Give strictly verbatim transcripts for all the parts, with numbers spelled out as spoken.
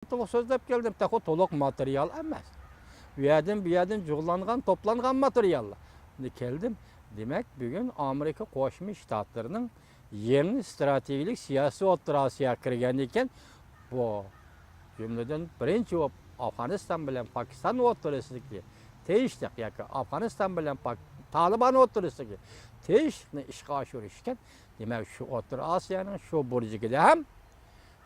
تولۇق سۆزلەپ كەلدىم. تېخى تولۇق ماتېرىيال ئەمەس. ئۇ يەردىن، بۇ يەردىن جۇغلانغان، توپلانغان ماتېرىياللار. ئەمدى كەلدىم. دېمەك، بۈگۈن ئامېرىكا قوشما شتاتلىرىنىڭ يېڭى ئىستراتېگىيەلىك سىياسىي ئوتتۇرا ئاسىياغا كىرگەندىن كېيىن، بۇ جۈملىدىن بىرىنچى بولۇپ ئافغانىستان بىلەن پاكىستان ئوتتۇرىسىدىكى تىنچلىق ياكى ئافغانىستان بىلەن پاك-، تالىبان ئوتتۇرىسىدىكى تىنچلىقنى ئىشقا ئاشۇرۇش ئىكەن. دېمەك، شۇ ئوتتۇرا ئاسىيانىڭ شۇ بۇرجىكىدە ھەم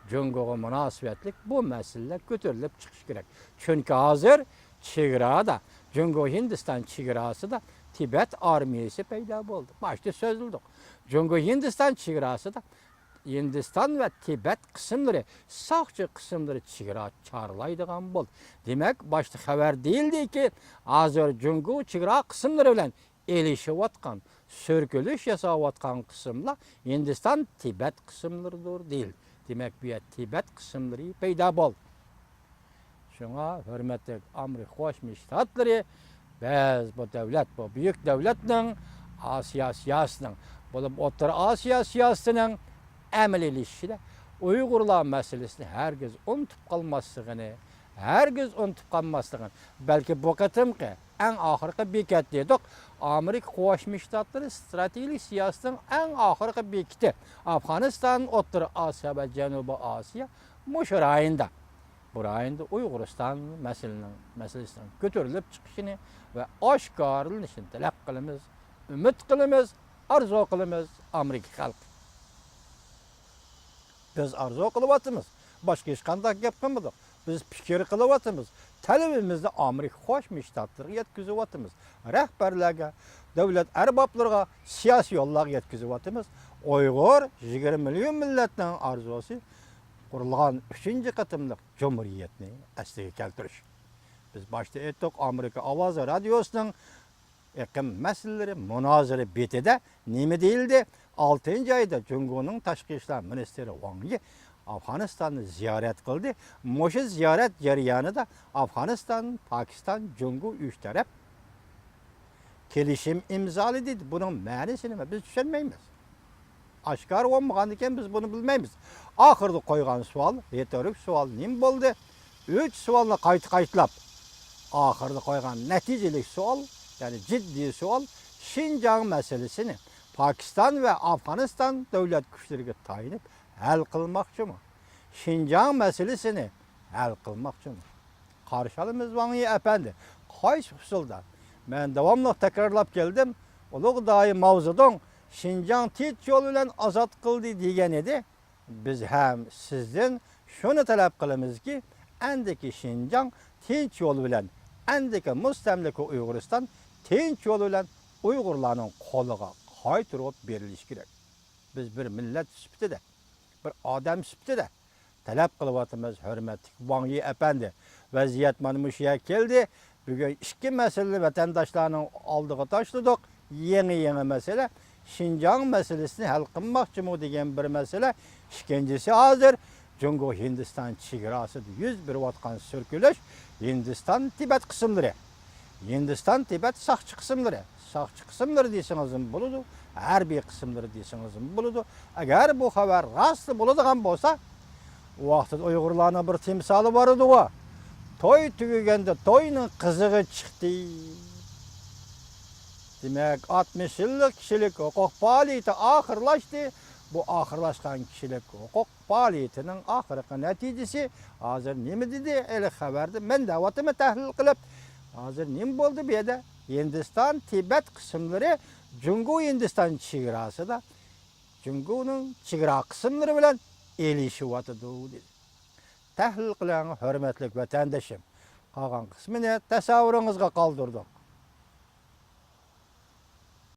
جۇڭگوغا مۇناسىۋەتلىك بۇ مەسىلىلەر كۆتۈرۈلۈپ چىقىشى كېرەك. چۈنكى ھازىر چېگرادا، جۇڭگو ھىندىستان چېگراسىدا تىبەت ئارمىيىسى پەيدا بولدى. باشتا سۆزلىدۇق. جۇڭگو ھىندىستان چېگراسىدا ھىندىستان ۋە تىبەت قىسىملىرى، ساقچى قىسىملىرى چېگرا چارلايدىغان بولدى. دېمەك، باشتا خەۋەر دېيىلدىكى، ھازىر جۇڭگو چېگرا قىسىملىرى بىلەن ئېلىشىۋاتقان، سۈركىلىش ياساۋاتقان قىسىملار ھىندىستان تىبەت قىسىملىرىدۇر دېيىلدى. دېمەك، بۇ يەر تىبەت قىسىملىرى پەيدا بولدى. شۇڭا، ھۆرمەتلىك ئامېرىكا قوشما شتاتلىرى، بىز بۇ دۆلەت، بۇ بۈيۈك دۆلەتنىڭ، ئاسىيا سىياسىتىنىڭ، بولۇپ ئوتتۇرا ئاسىيا سىياسىتىنىڭ ئەمەلىيلىشىشىدە ئۇيغۇرلار مەسىلىسىنى ھەرگىز ئۇنتۇپ قالماسلىقىنى، ھەرگىز ئۇنتۇپ قالماسلىقىنى، بەلكى بۇ قېتىمقى ئەڭ ئاخىرقى بېكەت دېدۇق. ئامېرىكا قوشما شتاتلىرى ئىستراتېگىيەلىك سىياسىتىنىڭ ئەڭ ئاخىرقى بېكىتى ئافغانىستان، ئوتتۇرا ئاسىيا ۋە جەنۇبىي ئاسىيا مۇشۇ رايوندا، بۇ رايوندا ئۇيغۇرىستان مەسىلىنىڭ، مەسىلىسىنىڭ كۆتۈرۈلۈپ چىقىشىنى ۋە ئاشكارىلىنىشىنى تەلەپ قىلىمىز، ئۈمىد قىلىمىز، ئارزۇ قىلىمىز، ئامېرىكا خەلقى. بىز ئارزۇ قىلىۋاتىمىز. باشقا ھېچقانداق گەپ قىلمىدۇق. بىز پىكىر قىلىۋاتىمىز. تەلىپىمىزنى ئامېرىكا قوشما شتاتلىرىغا يەتكۈزۈۋاتىمىز. رەھبەرلەرگە، دۆلەت ئەربابلىرىغا، سىياسىيونلارغا يەتكۈزۈۋاتىمىز. ئۇيغۇر يىگىرمە مىليون مىللەتنىڭ ئارزۇسى، قۇرۇلغان ئۈچىنچى قېتىملىق جۇمھۇرىيەتنى ئەسلىگە كەلتۈرۈش. بىز باشتا ئېيتتۇق، ئامېرىكا ئاۋازى رادىيوسىنىڭ ئېقىم مەسىلىلىرى مۇنازىرە بېتىدە نېمە دېيىلدى؟ ئالتىنچى ئايدا جۇڭگونىڭ تاشقى ئىشلار مىنىستىرى ۋاڭ يى ئافغانىستاننى زىيارەت قىلدى. مۇشۇ زىيارەت جەريانىدا ئافغانىستان، پاكىستان، جۇڭگو ئۈچ تەرەپ كېلىشىم ئىمزالىدى. بۇنىڭ مەنىسى نېمە؟ بىز چۈشەنمەيمىز. ئاشكارا بولمىغاندىكىن بىز بۇنى بىلمەيمىز. ئاخىرىدا قويغان سوئال، رېتورىك سوئال نېمە بولدى؟ ئۈچ سوئالنى قايتا قايتىلاپ، ئاخىرىدا قويغان نەتىجىلىك سوئال، يەنى جىددىي سوئال، شىنجاڭ مەسىلىسىنى پاكىستان ۋە ئافغانىستان دۆلەت كۈچلىرىگە تايىنىپ ھەل قىلماقچىمۇ؟ شىنجاڭ مەسىلىسىنى ھەل قىلماقچىمۇ؟ قارشى ئالىمىز ۋاڭ يى ئەپەندى. قايسى ئۇسۇلدا؟ مەن داۋاملىق تەكرارلاپ كەلدىم. ئۇلۇغ داھىي ماۋزېدۇڭ شىنجاڭ تىنچ يول بىلەن ئازاد قىلدى دېگەن ئىدى. بىز ھەم سىزدىن شۇنى تەلەپ قىلىمىزكى، ئەندىكى شىنجاڭ تىنچ يول بىلەن، ئەندىكى مۇستەملىكە ئۇيغۇرىستان تىنچ يول بىلەن ئۇيغۇرلارنىڭ قولىغا قايتۇرۇپ بېرىلىشى كېرەك. بىز بىر مىللەت سۈپىتىدە، بىر ئادەم سۈپىتىدە تەلەپ قىلىۋاتىمىز، ھۆرمەتلىك ۋاڭ يى ئەپەندى. ۋەزىيەت مانا مۇشۇ يەرگە كەلدى. بۈگۈن ئىككى مەسىلىنى ۋەتەنداشلارنىڭ ئالدىغا تاشلىدۇق. يېڭى-يېڭى مەسىلە، شىنجاڭ مەسىلىسىنى ھەل قىلماقچىمۇ دېگەن بىر مەسىلە. ئىككىنچىسى، ھازىر جۇڭگو ھىندىستان چېگراسىدا يۈز بېرىۋاتقان سۈركىلىش، ھىندىستان تىبەت قىسىملىرى، ھىندىستان تىبەت ساقچى قىسىملىرى، ساقچى قىسىملىرى دېسىڭىزمۇ بولىدۇ، ھەربىي قىسىملىرى دېسىڭىزمۇ بولىدۇ. ئەگەر بۇ خەۋەر راستلا بولىدىغان بولسا، ئۇ ۋاقىتتا ئۇيغۇرلارنىڭ بىر تىمسالى بار ئىدىغۇ، توي تۈگىگەندە توينىڭ قىزىغى چىقتى. دېمەك، ئاتمىش يىللىق كىشىلىك ھوقۇق پائالىيىتى ئاخىرلاشتى. بۇ ئاخىرلاشقان كىشىلىك ھوقۇق پائالىيىتىنىڭ ئاخىرقى نەتىجىسى ھازىر نېمە دېدى؟ ھېلى خەۋەردە مەن دەۋاتىمەن تەھلىل قىلىپ. ھازىر نېمە بولدى بۇ يەردە؟ ھىندىستان تىبەت قىسىملىرى جۇڭگو ھىندىستان چېگراسىدا جۇڭگونىڭ چېگرا قىسىملىرى بىلەن ئېلىشىۋاتىدۇ دېدى. تەھلىل قىلىڭ، ھۆرمەتلىك ۋەتەندىشىم. قالغان قىسمىنى تەسەۋۋۇرىڭىزغا قالدۇردۇم.